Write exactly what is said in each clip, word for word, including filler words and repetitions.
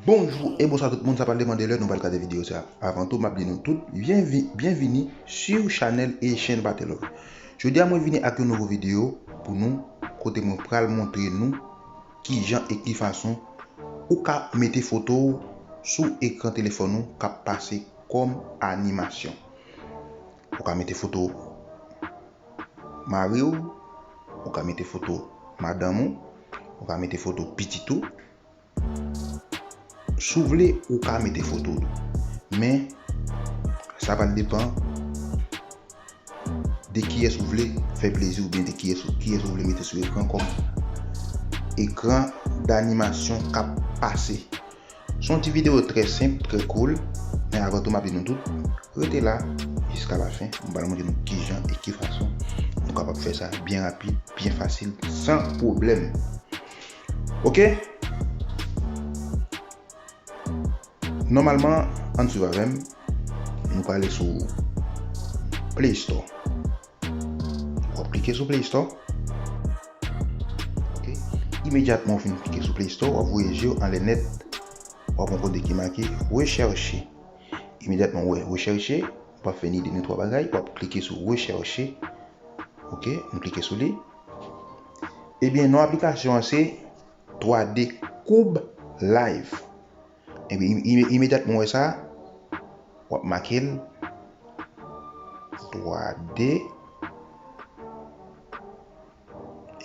Bonjou e bonswa tout moun, sa pral depann de lè nou pral gade videyo sa. Avan tou, m ap di nou tout byenvi-, byenvini sou chanèl e chèn Patelove. Jodi a, mwen vini ak yon nouvo videyo pou nou, kote mwen pral montre nou kijan e ki fason ou ka mete foto w sou ekran telefòn ou k ap pase kòm animasyon. Ou ka mete foto mari w, ou ka mete foto madanm ou, ou ka mete foto pitit ou. Si w vle, ou ka mete foto w tou. Men, sa pral depann de kiyès ou vle fè plezi oubyen de kiyès, kiyès ou vle mete sou ekran kòm ekran danimasyon k ap pase. Se yon ti videyo trè senp, trè cool, men avan tou m ap di nou tout, rete la jiska lafen, m pral montre nou kijan e ki fason nou kapab fè sa byen rapid, byen fasil, san pwoblèm. Oke? Nòmalman, ann swiv avè m, nou prale sou Play Store. W ap klike sou Play Store. Oke? Imedyatman w fin klike sou Play Store, w ap voye je w anlè nèt, w ap wè yon kote ki make rechèche. Imedyatman w wè rechèche, w ap fè ni de nou twa bagay, w ap klike sou rechèche. Oke? M klike sou li. Ebyen, non aplikasyon an se twa D Cube Live. Ebyen, im-, im-, imedyatman w wè sa, w ap make l twa D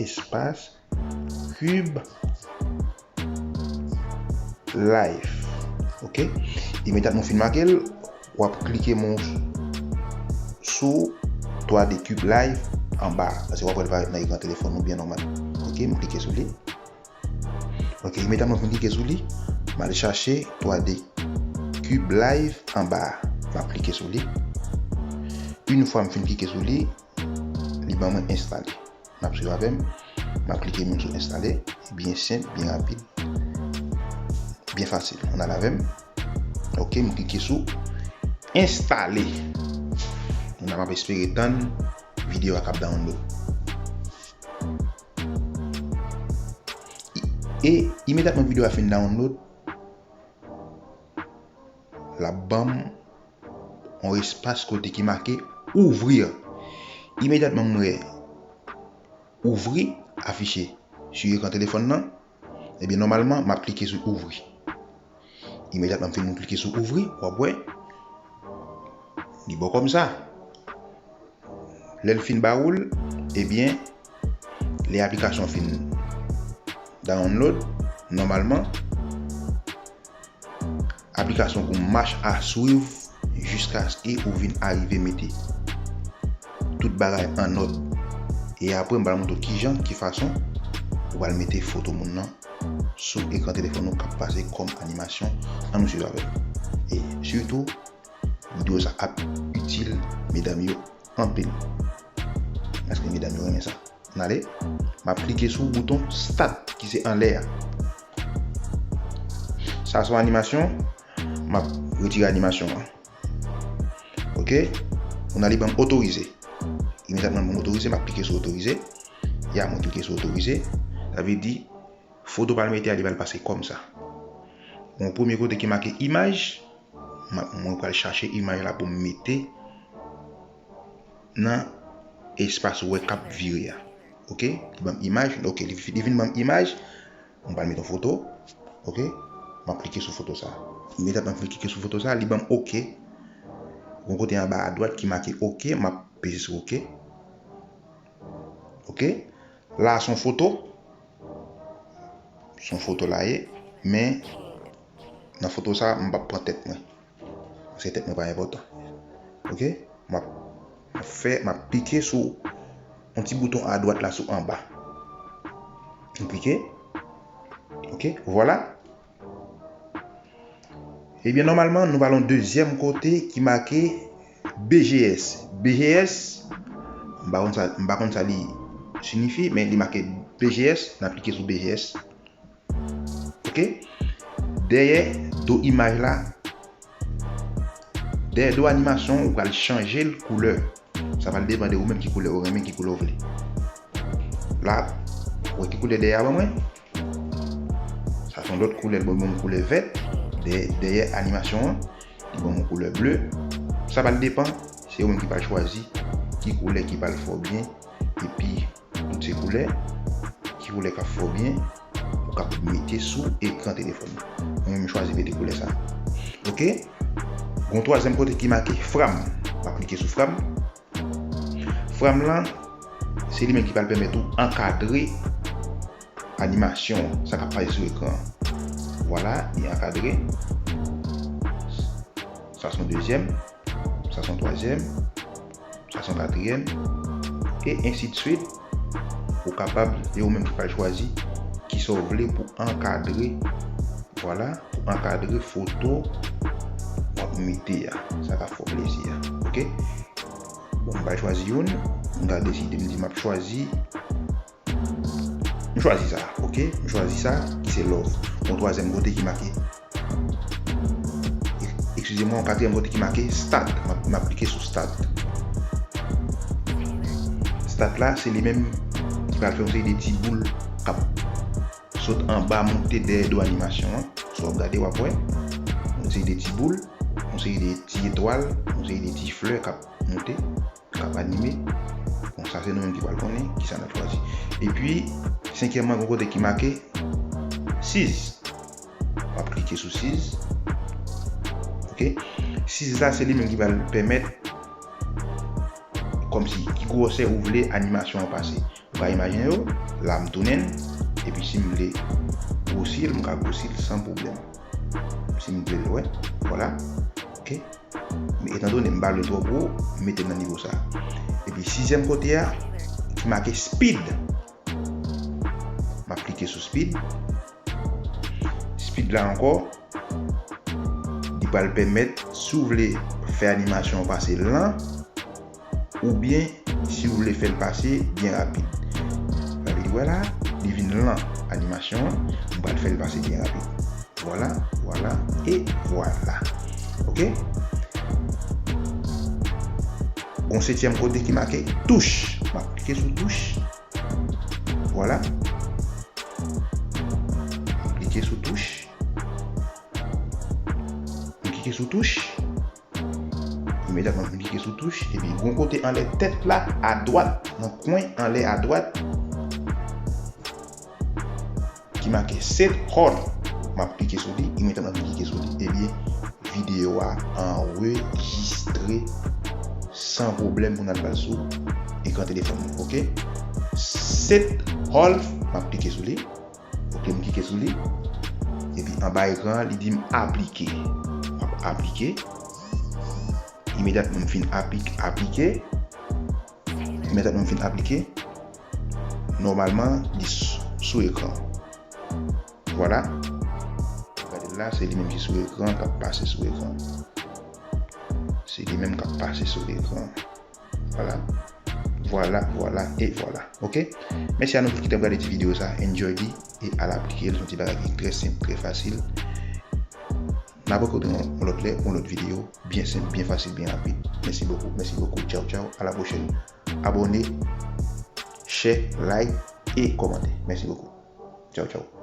espas Cube Live. Oke? Imedyatman w fin make l, w ap klike men w sou twa D Cube Live anba a, paske w ap wè l parèt nan ekran telefòn ou byen nòmal. Oke, m klike sou li. Oke, imedyatman m fin klike sou li, m al chache twa D Cube Live anba a. M ap klike sou li. Yon fwa m fin klike sou li, li ban mwen enstale. N ap swiv avè m. M ap klike menm sou enstale. Byen senp, byen rapid, byen fasil. Ann al avè m. Oke, m klike sou enstale. Nou ap espere tann videyo a k ap download. E imedyatman videyo a fin download, l ap ban m yon espas kote ki make ouvrir. Imedyatman m wè ouvrir afiche sou ekran telefòn nan, ebyen, nòmalman, m ap klike sou ouvrir. Imedyatman m fin klike sou ouvrir, w ap wè li bon kòm sa. Lè l fin ba ou l, ebyen, lè aplikasyon fin download, nòmalman, aplikasyon pou mach a swiv jiskaske ou vin arive mete tout bagay an nòd. E apre, m pral montre w kijan, ki fason ou pral mete foto moun nan sou ekran telefòn ou k ap pase kòm animasyon. Ann nou swiv avè m. E sitou, videyo sa ap itil medam yo anpil. Paske medam yo renmen sa. Ann ale. M ap klike sou bouton start ki se anlè a. Sa se yon animasyon. M ap retire animasyon an. Oke? Kounye a li ban m otorize. Imedyatman l ban m otorize, m ap klike sou otorize. Ya, mwen klike sou otorize. Sa vle di, foto pral mete a, li pral pase kòm sa. Yon premye kote ki make imaj, m ap, mwen pral chache imaj la pou m mete nan espas wè k ap vire a. Oke? Li ban m imaj. Oke, li, li vin ban m imaj. M pral mete yon foto. Oke? M ap klike sou foto sa. Imedyatman m fin klike sou foto sa, li ban m oke. Yon kote anba adwat ki make oke, m ap peze sou oke. Oke? La se yon foto. Se yon foto la ye. Men, nan foto sa, m p ap pran tèt mwen. Paske tèt mwen pa enpòtan. Oke? M ap, m ap fè, m ap klike sou yon ti bouton adwat la sou anba. M klike. Oke? Vwala. Ebyen, nòmalman, nou pral yon dezyèm kote ki make B G S. B G S, m pa konn sa, m pa konn sa li siyifi, men li make B G S, n ap klike sou B G S. Oke? Dèyè do imaj la, dèyè do animasyon, ou pral chanje l koulè. Sa pral depann de ou menm ki koulè ou renmen, ki koulè ou vle. La, ou wè ki koulè dèyè a ban mwen? Sa, yon lòt koulè, li ban m yon koulè vèt, dèyè, dèyè animasyon an, li ban m yon koulè ble. Sa pral depann, se ou menm ki pral chwazi ki koulè ki pral fè w byen, epi tout se koulè, ki koulè k ap fè w byen, ou kapab mete sou ekran telefòn ou. Mwen menm, m chwazi mete koulè sa. Oke? Gon twazyèm kote ki make Frame. M ap klike sou Frame. Frame lan, se li menm ki pral pèmèt ou ankadre animasyon, sa k ap pase sou ekran an. Vwala, li ankadre. Sa se yon dezyèm, sa se yon twazyèm, sa se yon katriyèm, e ensidswit. Ou kapab, e ou menm ki pral chwazi kisa w vle pou ankadre, vwala, pou ankadre foto w ap mete a, sa k ap fè w plezi a. Oke? Bon, m pral chwazi youn, m ka deside, m di m ap chwazi M chwazi sa, oke? M chwazi sa, ki se love. Yon twazyèm kote ki make. Eskize mwen, yon katriyèm kote ki make start. M ap, m ap klike sou start. Start la, se li menm ki pral fè yon seri de ti boul k ap sot anba, monte dèyè do animasyon an. Si w ap gade, w ap wè. Yon seri de ti boul, yon seri de ti etwal, yon seri de ti flè k ap monte, k ap anime. Bon, sa se nou menm ki pral konnen kisa n ap chwazi. Epi, senkyèmman, gon kote ki make size. M ap klike sou size. Oke. Size la, se li menm ki pral pèmèt, kòmsi, ki gwosè ou vle animasyon an pase. Ou ka imajine yo, la m tounen l, epi si m vle gwosi l, m ka gwosi l san pwoblèm. Si m vle l, wè, vwala. Oke. Men etandone m pa vle l twò gwo, m mete l nan nivo sa. Epi sizyèm kote a, ki make speed. M ap klike sou speed. Speed la ankò, li pral pèmèt, si w vle fè animasyon an pase lan, oubyen si w vle fè l pase byen rapid. Sa vle di, wè la, li vin lan animasyon an, m pral fè l pase byen rapid. Vwala, vwala, e vwala. Oke? Gon setyèm kote ki make touch. M ap klike sou touch. Vwala. M ap klike sou touch. M klike sou touch. Imedyatman, m klike sou touch. Epi, gon kote anlè tèt la, adwat, nan kwen anlè adwat, ki make set all. M ap klike sou li. Imedyatman, m klike sou li. Ebyen, videyo a anrejistre san pwoblèm pou n al ba l sou ekran telefòn nou. Oke? Set all, m ap klike sou li. Oke, m klike sou li. Epi anba ekran an, li di m aplike. M ap aplike. Imedyatman m fin aplik-, aplike. Imedyatman m fin aplike. Nòmalman, li s-, sou ekran. Vwala. Gade l la, se li menm ki sou ekran, k ap pase sou ekran. Se li menm k ap pase sou ekran. Vwala. Vwala, vwala, e vwala. Oke? Mèsi a nou tout ki t ap gade ti videyo sa. Enjoy li e al aplike l. Se yon ti bagay ki trè senp, trè fasil. N ap rankontre yon lòt lè, yon lòt videyo. Byen senp, byen fasil, byen rapid. Mèsi bokou, mèsi bokou. Tchaw, tchaw. A la pwochèn. Abòne, share, like e kòmante. Mèsi bokou. Tchaw, tchaw.